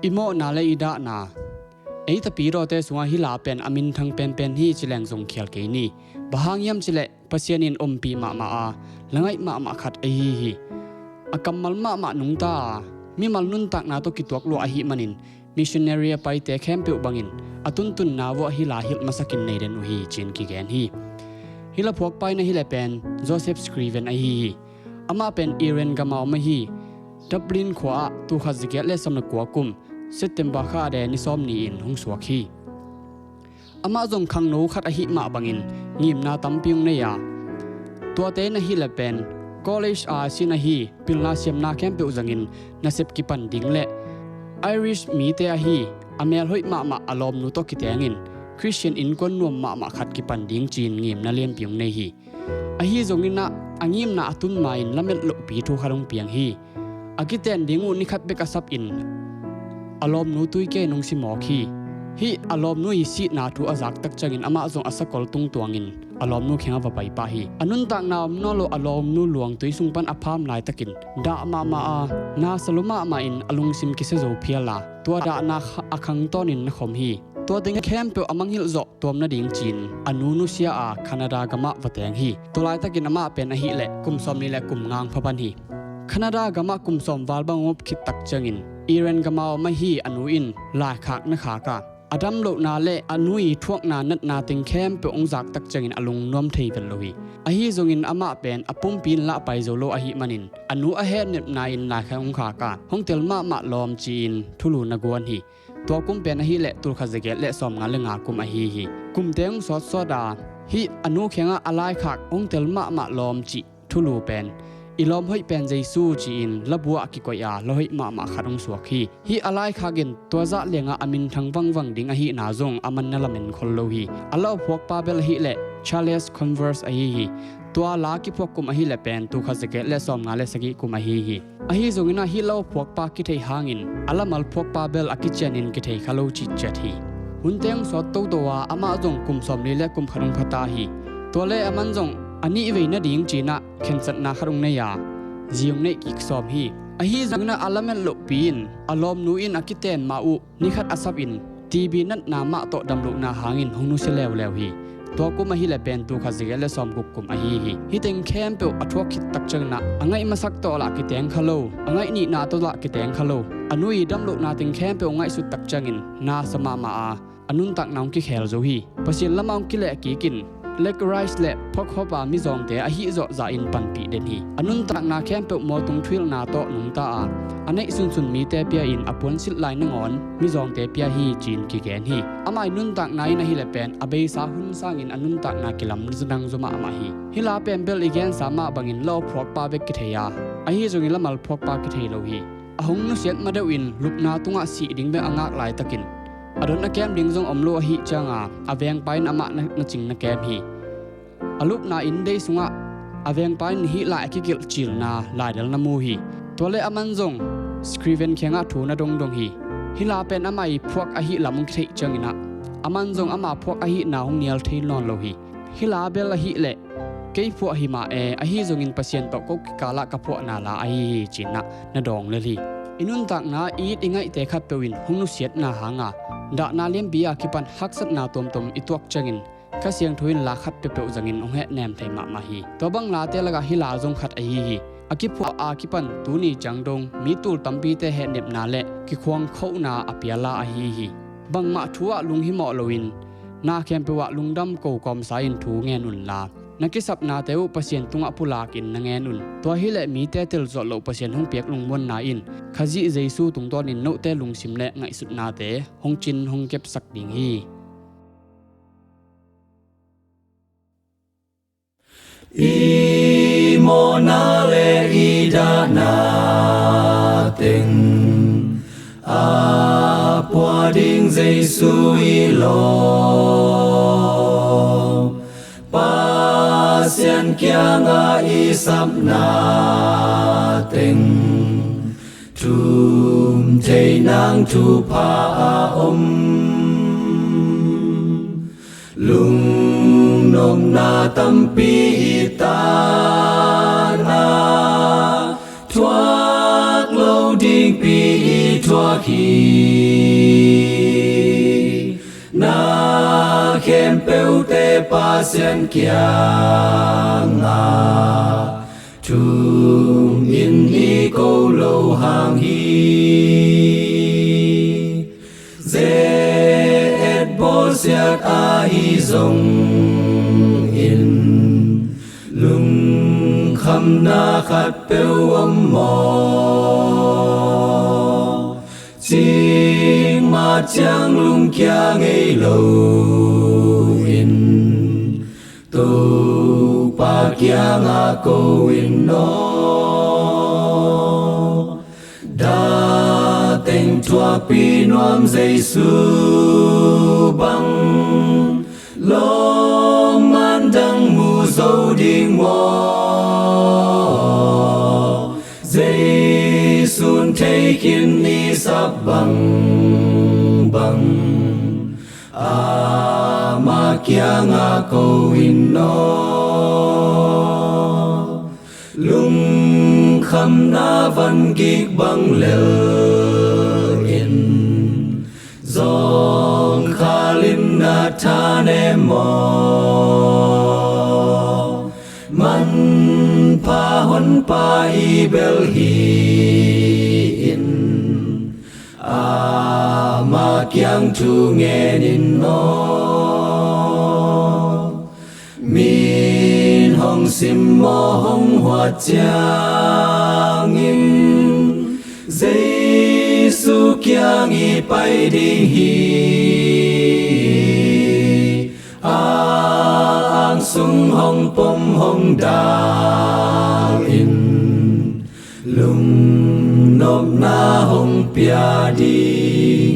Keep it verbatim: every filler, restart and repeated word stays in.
I mawhna le i dahna. Ei tapidaw te sungah hih la pen a minthang penpen hi ci leng zong khial kei ni. Bang hang hiam cih leh Pasian in ompih mahmah a, la ngaih mahmah khat ahi hi. A kammal mahmah nungta a, mimal nuntakna tawh kituak lua ahih manin, missionary a paite khempeuh bangin a tuntunna vuah hih la hilh masakin nei den uh hi ci-in kigen hi. Hih la phuakpa in ahih leh pen Joseph Scriven ahi hi. Amah pen Iran gam a om ahi. Dublin khua ah tul khat za giat le sawm le kua kum September kha a de ni sawm ni-in hong suak hi. Amah zong khangno khat ahih mah bangin ngimna tampi hong nei a, tuate in ahih leh pen college a sin ahi, pilna siamna khempeuh zangin nasep kipan ding le Irish mite ahi, a mel hoih mahmah a lawmnu tawh kitengin Christian innkuan nuam mahmah khat kipan ding ci-in ngimna lianpi hong nei hi. Ahi zongin ah, a ngimna a tun ma-in lamet lohpi thu khat hong piang hi. A kiten ding uh ni khat bek a sapin a lawmnu tui kei nung si mawk hi. Hih a lawmnu i sihna thu a zak tak ciangin amah zong a sakol tungtuangin a lawmnu kiangah va pai pah hi. A nuntakna om nawn lo a lawmnu luangtui sung pan a pham laitakin dah mahmah a, na sa lua mahmah in a lungsim kisia zo phial a, tua dahna kha-, a khangtawnin na khom hi. Tua teng khempeuh a mangngilh zawh tuam nading ci-in a nu nusia a Canada gamah va teng hi. Tua laitakin amah pen ahih leh kum sawmli le kum nga hong pha pan hi. Canada gamah kum sawm val bang hong op khit tak ciangin Iran gam a om ahi a nu in laikhak na khak a, a dam lohna le a nu i thuakna natna teng khempeuh hong zak tak ciangin a lungnuam thei vet lo hi. Ahi zongin amah pen a pumpi in lah pai zo lo ahih manin a nu a hehnepna in laikhak hong khak a, hong tel mahmah lawm ci-in thulu na guan hi. Tua kum pen ahih leh tul khat za giat le sawmnga le nga kum ahi hi. Kumte hong sawtsawt a, hih a nu kiangah a laikhak hong tel mahmah lawm cih thulu pen, i lawm hoih pen Jesu ci-in labu ah kikoih a, la hoih mahmah khat hong suak hi. Hih a laikhak in tua zah liangah a minthang vangvang ding ahihna zong a man na lamen khol lo hi. A la phuakpa bel ahih leh Charles Converse ahi hi. Tua la kiphuak kum ahih leh pen tul khat za giat le sawmnga le sagih kum ahi hi. Ahi zongin ah hih la phuakpa kithei hangin a lamal phuakpa bel a kicianin kithei kha lo citciat hi. Hunte hong sawt toto a, amah zong kum sawmli le kum khat hong pha ta hi. Tua le aman zong a nihvei nading ci-in ah khensatna khat hong nei a, zi hong neih kik sawm hi. Ahi zongin ah a lamet lohpi in a lawmnu in a kiten ma uh ni khat a sapin T B natna mah tawh damlohna hangin hong nusia leuleu hi. Tua kum ahih leh pen tul khat za giat le sawmguk kum ahi hi. Hih teng khempeuh a thuak khit tak ciangin ah a ngaih masak tawh lah kiteng kha lo, a ngaih nihna tawh lah kiteng kha lo, a nu i damlohna teng khempeuh ngaihsut tak ciangin na sa mahmah a, a nuntakna hong kikhel zo hi. Pasian lamah hong kileh kik in, Lake Rice le Phokhop a mizawngte ahi zawh zahin panpih den hi. A nuntakna khempeuh mawltung thuhilhna tawh nungta a, a neih sunsun mite pia-in a puansilh lai nangawn mizawngte pia hi ci-in kigen hi. Amah i nuntakna in ahih leh pen a beisa hun sangin a nuntakna kilamdang zaw mahmah hi. Hih la pen bel i gensa mah bangin la phuakpa bek kithei a, ahi zongin lamal phuakpa kithei lo hi. A hong nusiat madeuhin lupna tungah sih ding bek a ngak laitakin a don a kem ding zong om lo ahih cianga a vengpa in amah na, na cing na kem hi. A lupna inndei sungah a vengpa in hih lai a kikilh cilna laidal na mu hi. Tua le aman zong Scriven kiangah thu na dongdong hi. Hih la pen amah i phuak ahih lam hong kitheih ciangin ah aman zong ama phuak ahihna hong nial thei nawn lo hi. Hih la bel ahih leh kei phuah hi mah e, ahi zongin Pasian tawh ko kikal ah ka phuahna la ahi hi ci-in ah na dawng lel hi. I nuntakna i it i ngaihte khatpeuh in hong nusiatna hanga dahna lianpi a kipan haksatna tuamtuam i tuak ciangin Kha Siangtho in la khat peuhpeuh zangin hong hehnem thei mahmah hi. Tua bang late lakah hih la zong khat ahi hi. A kiphuah a kipan tuni ciang dong mi tul tampite hehnepna le kikhuang khohna a pia la ahi hi. Bangmah thu ah lunghimawh loin na khempeuh ah lungdam ko kawmsa in thu ngen unla, na kisapnate uh Pasian tungah pulakin na ngen un. Tua hileh mite telzawh loh Pasian hong piak lungmuanna in Khazih Jesu tungtawnin note lungsim le ngaihsutnate hong cin hong kepsak ding hi. I mawhna le i dahna teng a pua ding Jesu i lawm, Pasian kiangah i sapna teng thum thei nang thupha a om. Lungnopna tampi i tan a, thuak lo dingpi i thuak hi. Na khempeuhte Pasian kiangah thum in i ko lo hang hi. Ze-et bawlsiat ahi zongin lungkhamna khatpeuh om maw? Cikmah ciang lungkia ngei loin Topa kiangah ko in aw. Dah teng thuakpih nuam Jesu bang lawmman dang mu zo ding maw? Jesu'n thei khin i sap bangbang Ama kiangah ko in aw. Lungkhamna vangik bang lel in zawngkhal in na thanem maw? Manpha Honpa i bel hi in Ama kiang thu ngen in aw. Min hong sim maw, hong huat ciangin Jesu kiang i pai ding hi. A ang sung hong pom hong dal in lungnopna hong pia ding